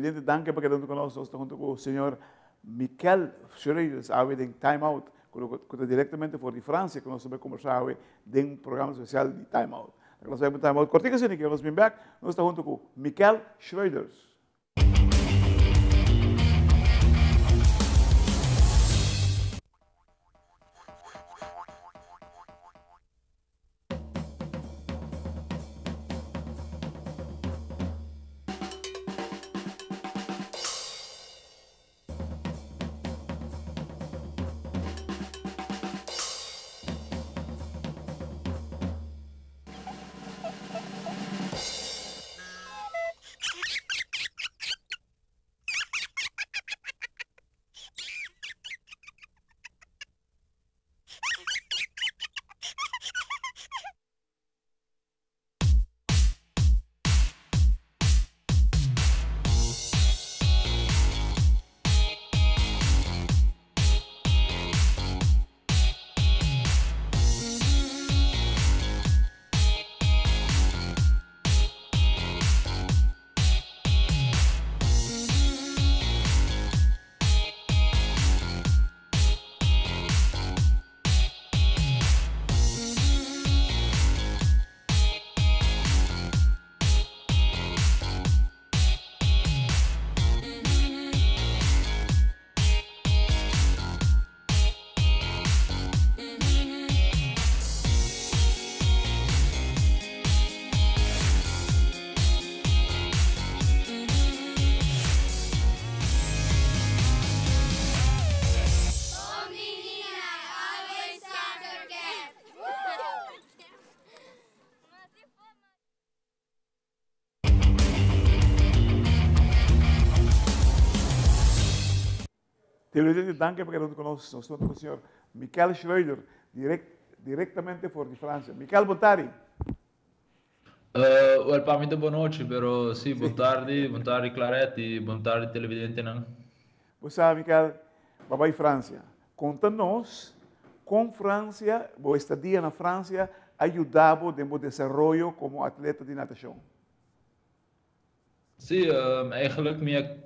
Televidente, danki pa keda huntu ku nos. Nos ta huntu ku señor Mikel Schreuders awe den Time Out, ku ta direktamente for di Fransia ku nos ta bai kombersá awe den un programa spesial di Time Out. Nos bai pa un Time Out kortiku asina ke nos bin bèk, nos ta huntu ku Mikel Schreuders. Televidente, danki pa keda huntu ku nos. Nos ta huntu ku señor Michael Schreuder, direct, directamente for di Francia. Michael, bon tardi. Wel, pa mi ta bon nochi, pero si, bon tardi, bon tardi Claret i bon tardi televidentenan. Bo sa, Michael, bo a bai Francia. Konta nos kon Francia, bo estadia na Francia a yuda bo den bo desaroyo komo atleta di natashon. Sí, eigenlijk mi a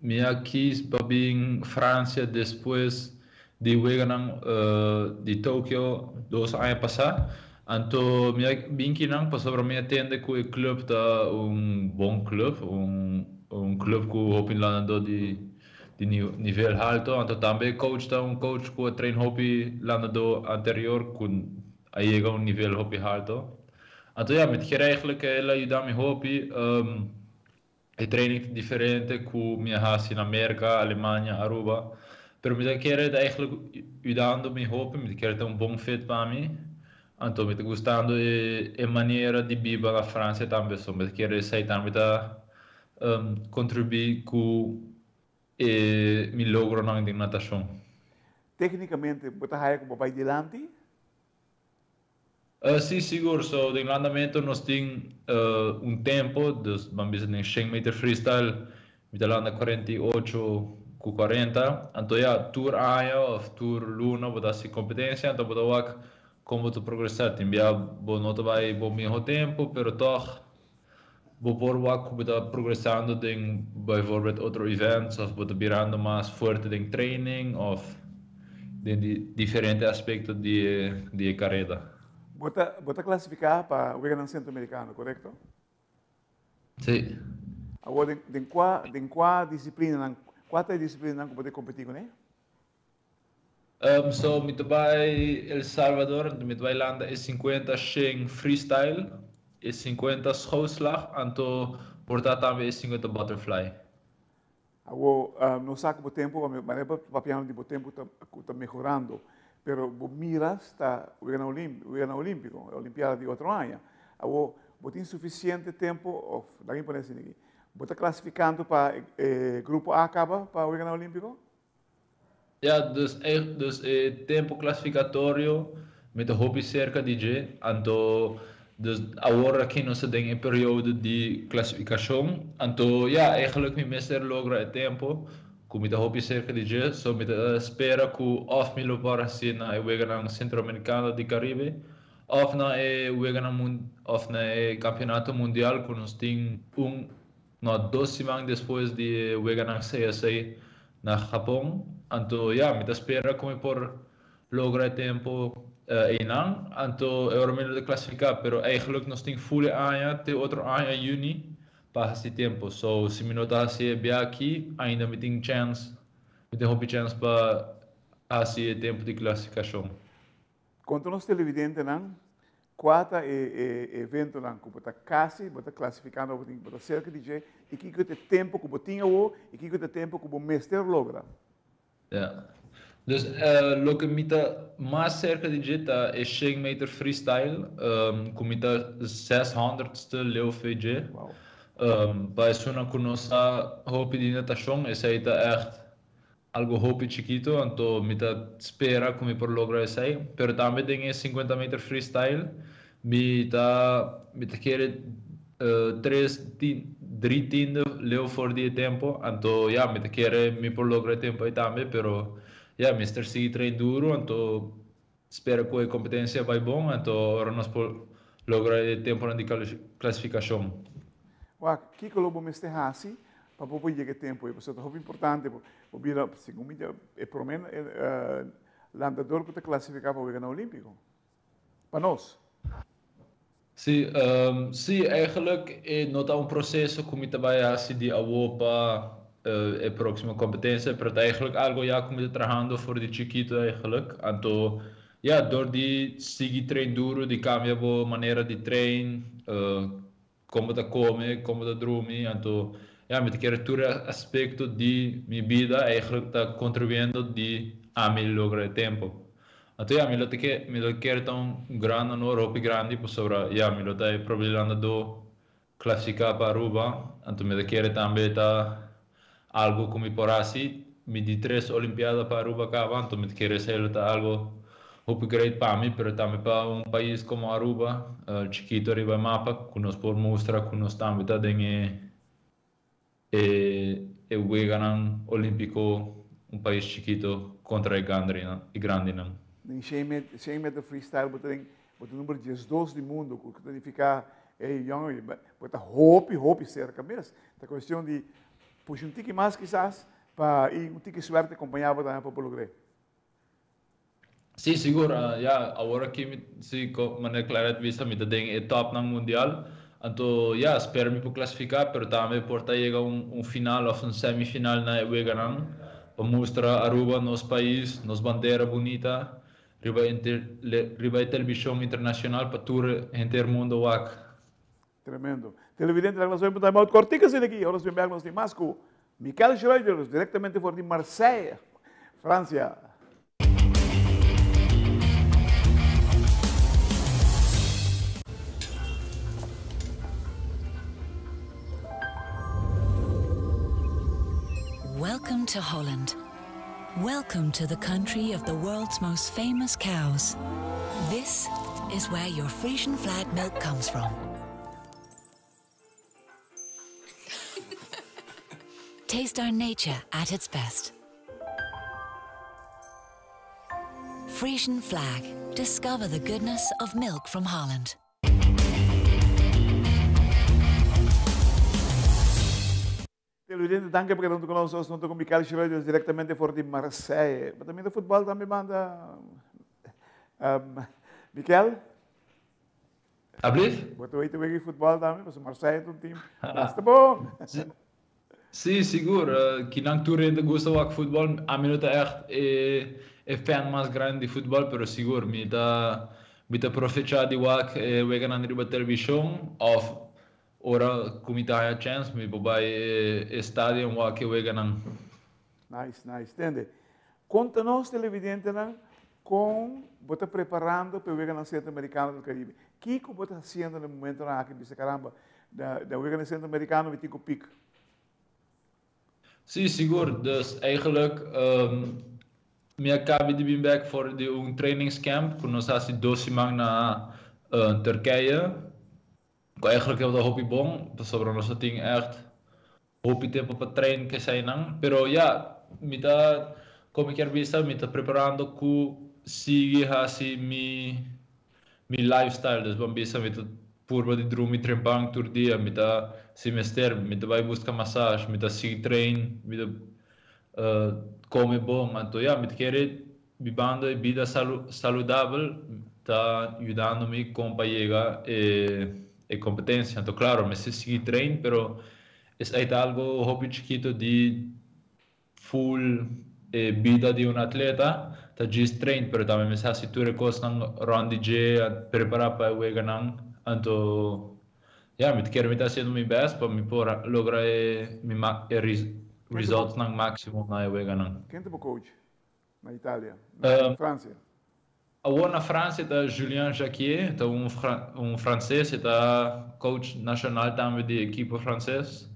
mi a kies pa bin Francia despues di weganan di Tokio dos aña pasá. Anto mi a bin kinan pasobra mi a tende ku e club ta un bon club, un un club ku hopi landadó di di nivel halto. Anto tambe e coach ta un coach ku a train hopi landadó anterior ku a yega un nivel hopi halto. Anto ya, mi ta kere eigenlijk el a yuda mi hopi. E training ta diferente ku mi a hasi na Merka, Alemania, Aruba. Pero mi ta kere ta eigenlijk yudando mi hopi, mi ta kere ta un bon fit pa mi. Anto mi ta gustando e e manera di biba na Francia tambe, so mi ta kere esei tambe ta kontribuí ku e mi logronan den natashon. Téknikamente bo ta haya ku bo bai dilanti? Sí, sigur. So, den landamento nos tin un tempo, dus ban bisa den shen meter freestyle mi ta landa 48 ku 40. Anto ya, tur aña of tur luna bo ta hasi kompetensia, anto bo ta wak kon bo ta progresá. Tin bia bo no ta bai bo miho tempo, pero tòg bo por wak ku bo ta progresando den bijvoorbeeld otro events of bo ta birando mas fuerte den training of den di diferente aspecto di e di e careda. Bo ta bo ta clasifica pa Weganan Centroamericano, corecto? Si. Awor den den cua den cua disciplinanan cua ta e disciplinanan cu bo ta competi cune? So mi ta bai El Salvador, anto mi ta bai landa e 50 shen freestyle, e 50 schoolslag, anto por ta tambe e 50 butterfly. Awor, nos sa ku bo tempu, manera bo papiando di bo tempu ta ku ta mehorando, pero bo miras ta weganan olim weganan olimpico, e olimpiada di otro aña. Awor, bo tin sufisiente tempu of laga mi pone asina aki, bo ta klasifikando pa e grupo A kaba pa weganan olimpico? Ja, dus e dus e tempo klasifikatorio mi ta hopi serka di dje, anto dus awor aki nos ta den e periodo di klasifikashon, anto ja, eigenlijk mi mester logra e tempo ku mi ta hopi serka di dje, so mi ta spera ku òf mi lo por hasi na e weganan Centroamericano di Caribe òf na e weganan òf na e kampionato mundial ku nos tin un. no, dos siman despues di e weganan CSA na Japon. Anto ya, mi ta spera ku mi por logra e tempu einan. Anto e ora mi lo ta klasifiká, pero eigenlijk nos tin ful e aña te otro aña yüni pa hasi tempu. So si mi no ta hasi e bia aki, ainda mi tin chèns, mi tin hopi chèns pa hasi e tempu di klasifikashon. Konta nos televidentenan kua ta e eventonan ku bo ta kasi, bo ta klasifikando, bo tin, bo ta serka di dje i kiko ta e tempu ku bo tin awo i kiko ta e tempu ku bo mester logra. Ja. Dus loke mi ta mas serka di dje ta e shen meter freestyle ku mi ta zeshonderdste leu fe dje. Pa esunnan ku no sa hopi di natashon esei ta ègt Algo hopi chikito, anto mi ta spera ku mi por logra esei. Pero tambe den e sinkuenta meter freestyle mi ta mi ta kere tres dri tiende leu for di e tempo. Anto ya mi ta kere mi por logra e tempo ei tambe, pero ya mester sigui train duru anto spera ku e kompetensia bai bon anto ora nos por logra e temponan di klasifikashon. Wak, kiko lo bo mester hasi pa bo por yega e tempu ei? Pasobra ta hopi importante bo bira, segun mi, e prome landador ku ta klasifiká pa Weganan Olímpiko. Pa nos. Sí, sí, eigenlijk e no ta un proceso cu mi ta bay haci di awo pa e proximo competencia, pero ta eigenlijk algo ya cu mi ta trahando for di chikito eigenlijk. Anto, ya, door di sigui train duro, di cambia bo manera di train, con bo ta come, con bo ta drumi, anto, ya, mi ta kere tur e aspecto di mi bida eigenlijk ta contribuyendo di ami logra e tempo. Anto ya, mi lo ta ke, mi lo kere ta un gran honor hopi grandi pasobra ya, mi lo ta e prome landadó klasifiká pa Aruba, anto mi ta kere tambe ta algo ku mi por hasi, mi di tres olimpiada pa Aruba kaba, anto mi ta kere esei lo ta algo hopi great pa mi, pero tambe pa un pais komo Aruba, chikito riba e mapa, ku nos por mustra ku nos tambe ta den e E e weganan Olimpico un pais chikito contra e grandinan. Den shen meter freestyle bo ta den bo ta number diesdos di mundo cu ta nifica ey jong bo ta hopi hopi cerca mes. Ta cuestion di pusha un tiki mas kisas pa y un tiki suerte acompaña bo tambe pa bo logr'e. Sí, sigur. Ya, awor aki mi, sí, manera Claret bisa, mi ta den e topnan mundial. Anto, ya, spera mi por clasifica, pero tambe por ta yega un un final of un semifinal na e weganan pa mustra Aruba, nos pais, nos bandera bunita riba inter riba e television internacional pa tur henter mundo wak. Tremendo. Televidente, laga nos oye un time out kortico asina aki. Ora nos bin bek nos tin mas ku Michael Schroeder directamente for di Marseille, Francia. Welcome to Holland. Welcome to the country of the world's most famous cows. This is where your Frisian flag milk comes from. Taste our nature at its best. Frisian flag. Discover the goodness of milk from Holland. Televidente, danki pa keda huntu ku nos. Nos huntu ku Michael Schroeders direktamente for di Marseille. Bo ta mira futbòl tambe banda, Michael? Ablief? Bo ta weten wega di futbòl tambe, pasobra Marseille ta un team basta bon. Sí, sigur. Kinan tur hende gusta wak futbòl. Ami no ta ègt e fan mas grandi di futbòl, pero sigur mi ta mi ta profechá di wak e weganan riba televishon òf Ora ku mi ta haña chèns mi por bai e stadion wak e weganan. Nice, nice. Tende, konta nos televidentenan kon bo ta preparando pa e weganan Centroamericano del Caribe. Kiko bo ta hasiendo na e momentonan aki? Bisa caramba, na weganan Centroamericano mi tin ku pik. Sí, sigur. Dus eigenlijk mi a kabi di bin bek for di un trainingscamp ku nos hasi dos siman na Turkije. Ku eigenlijk tabata hopi bon, pasobra nos a tin ègt hopi tempu pa train ku eseinan. Pero ya, mi ta, komo mi kier bisa, mi ta preparando ku sigui hasi mi mi lifestyle. Dus ban bisa mi ta. purba di drumi trempan tur dia, mi ta si mester, mi ta bai busca massage, mi ta sigui train, mi ta come bon. Anto ja, mi ta kere bibando e bida saludabel ta yudando mi con pa yega e competencia. Anto claro, mi sigui train, pero esey ta algo hopi chikito di full e bida di un atleta, ta just train, pero tambe mi sa hasi tur e cosnan rond di dje, prepara pa e weganan. Anto ja, mi ta kere mi ta haciendo mi best pa mi por logra e results nan maximo na e weganan. Ken ta bo coach na Italia, na Francia? Awor na Francia ta Julien Jacquier, ta un frances, ta coach nacional tambe di ekipo frances.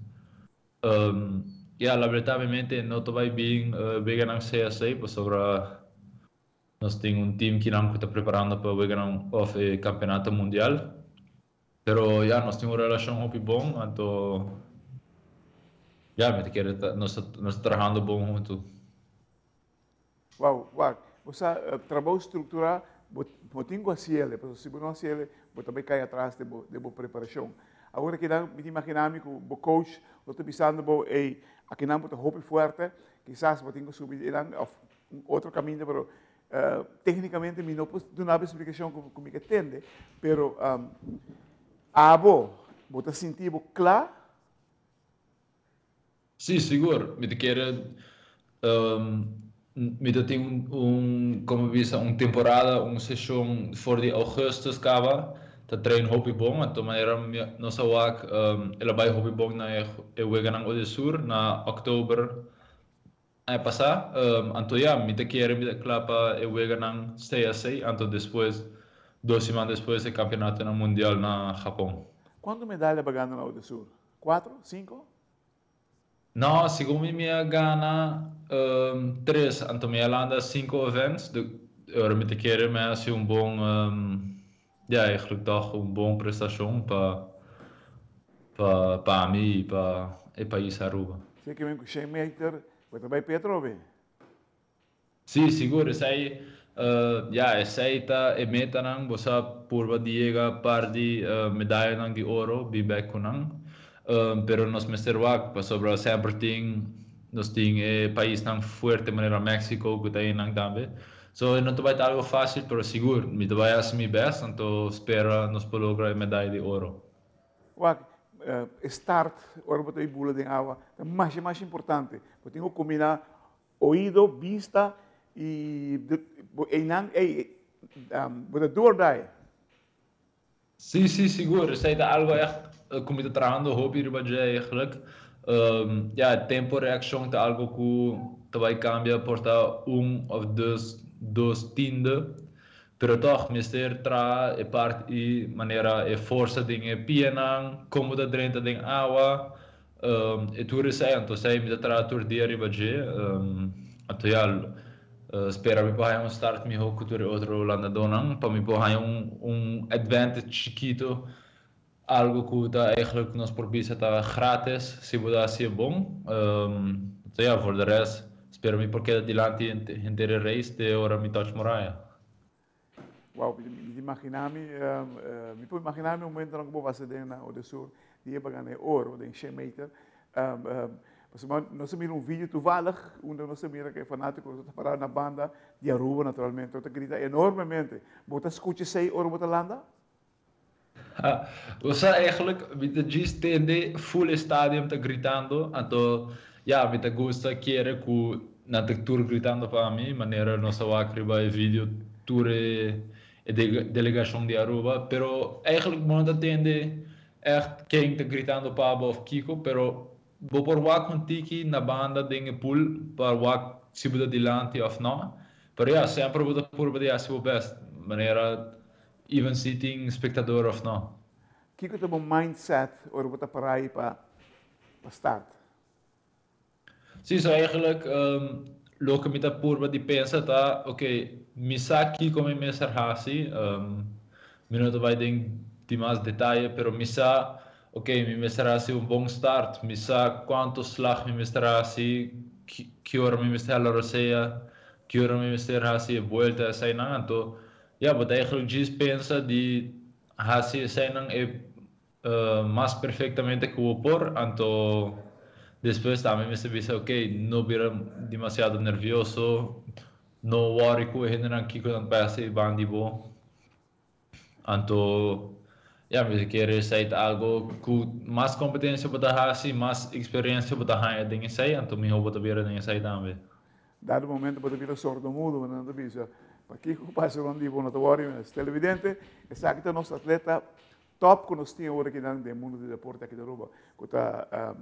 Ja, lamentablemente no ta bay bin weganan CSA, pasobra nos tin un team cu nan ta preparando pa weganan of e campeonato mundial. Pero ja, nos tin un relacion hopi bon, anto ja, mi ta kere nos ta trahando bon hunto. Wow. Bo trabou structura, bo tin cu haci'e, pasobra si bo no haci'e, bo tambe cay atras di bo preparacion. Awor cu mi ta imagina mi cu bo coach, bo ta bisando bo, "Hey, aki nan bo ta hopi fuerte, kisas bo tin cu subi of otro caminda," pero tecnicamente mi no por duna un explicacion cu mi entende, pero abo, bo ta sinti bo cla? Si, sigur. Mi ta kere mi tin un, con bisa, un temporada, un sesion for di augustus caba, ta train hopi bon, anto manera nos a wak el a bay hopi bon na e weganan Odesur na october aña pasa. Anto ja, mi ta kere mi ta cla pa e weganan CSA, anto despues, 2 siman despues, e campeonato mundial na Japon. Cuanto medaya bo a gana na Odesur? Cuatro? Cinco? No, segun mi a gana tres, anto mi a landa cinco events. Ora mi ta kere mi a haci un bon, ja, eigenlijk toch un bon prestacion pa mi y pa e pais Aruba. Esey kiermen cu 100 meter, bo ta bay Petro be? Si, sigur, esey, ja, esey ta e meta nan, bo sa purba di yega par di medaya nan di oro, bi back cu nan. Pero nos mester wak, pasobra semper tin, nos tin e pais nan fuerte manera Mexico cu ta nan tambe. So, no ta bay algo facil, pero sigur, mi ta bay haci mi best, anto spera nos por logra e medaya di oro. Wak, start, ora bo ta bula den awa, ta mas importante. Bo tin cu combina oido, vista y nan, ey, bo ta do or die. Si, sigur. Esey ta algo echt, cu mi ta trahando hopi riba dje eigenlijk. Ja, tempo reaccion ta algo cu ta bay cambia por ta un of dos tiende. Pero toch, mester traha e parti manera e forsa den e pianan, con ta drenta den awa, e tur esey, anto esey mi ta traha tur dia riba dje. Anto ja, spera mi por un start miho cu tur otro landadonan, pa mi por un advantage chikito, algo cu ta eigenlijk nos por bisa ta gratis, si bo haci bon. Anto ja, voor de rest, spera mi por keda dilanti henter e race te ora mi touch muraya. Wow, mi imagina mi, mi por imagina mi un momento cu bo bay den na Odesur, dia pa gana oro, den 100 meter. Nos a mira un video toevallig, unda nos a mira cu e fanatico ta para na banda di Aruba, naturalmente, ta grita enormemente. Bo ta scucha esey ora bo ta landa? Bo sa eigenlijk, mi ta just tende full stadium ta gritando, anto ja, mi ta gusta kere cu nan ta tur gritando pa mi, manera nos a wak riba e video tur e delegacion di Aruba, pero eigenlijk bo no ta tende echt ken ta gritando pa bo of kiko, pero bo por wak un tiki na banda den e pool pa wak si bo ta dilanti of no. Pero ja, semper bo ta purba di haci bo best, manera even si tin spectador of no. Kiko ta bo mindset ora bo ta para pa start? Si, so eigenlijk loke mi ta purba di pensa ta, ok, mi sa kiko mi mester hasi, mi no ta bay den di mas detaye, pero mi sa, ok, mi mester hasi un bon start, mi sa cuanto slag mi mester hasi, ki ora mi mester hala rosea, ki ora mi mester hasi e vuelta, esey nan, anto, ja, but eigenlijk just pensa di Hasi eseinan e mas perfectamente cu bo por, anto despues tambe mester bisa ok, no bira demasiado nervioso, no worry cu e hendenan kico nan ta hasi bandi bo. Anto ya, mi ta kere esei ta algo cu mas competencia bo ta hasi, mas experiencia bo ta haya den esei, anto miho bo ta bira den esei tambe. Dado momento bo ta bira sordomudo, bo nan ta bisa, "Pakico pasa rond di bo?" No ta worry mes. Televidente, esaki ta nos atleta top cu nos tin awor aki den mundo di deporte aki di Aruba, cu ta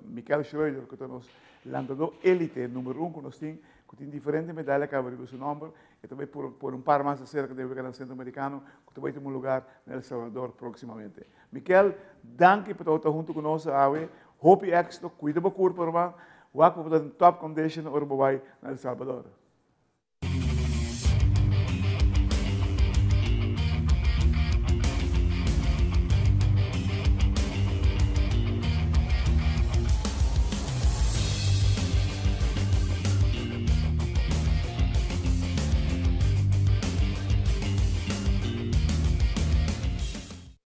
Mikel Schroeder, cu ta nos landador elite number 1 cu nos tin, cu tin diferente medaya caba riba su nomber, y tambe por un par mas acerca di Weganan Centroamericano, cu ta bay tuma lugar na El Salvador próximamente. Mikel, danki pa ta hunto cu nos awe, hopi éxito, cuida bo curpa, ruman, wak pa bo ta in top condition ora bo bay na El Salvador.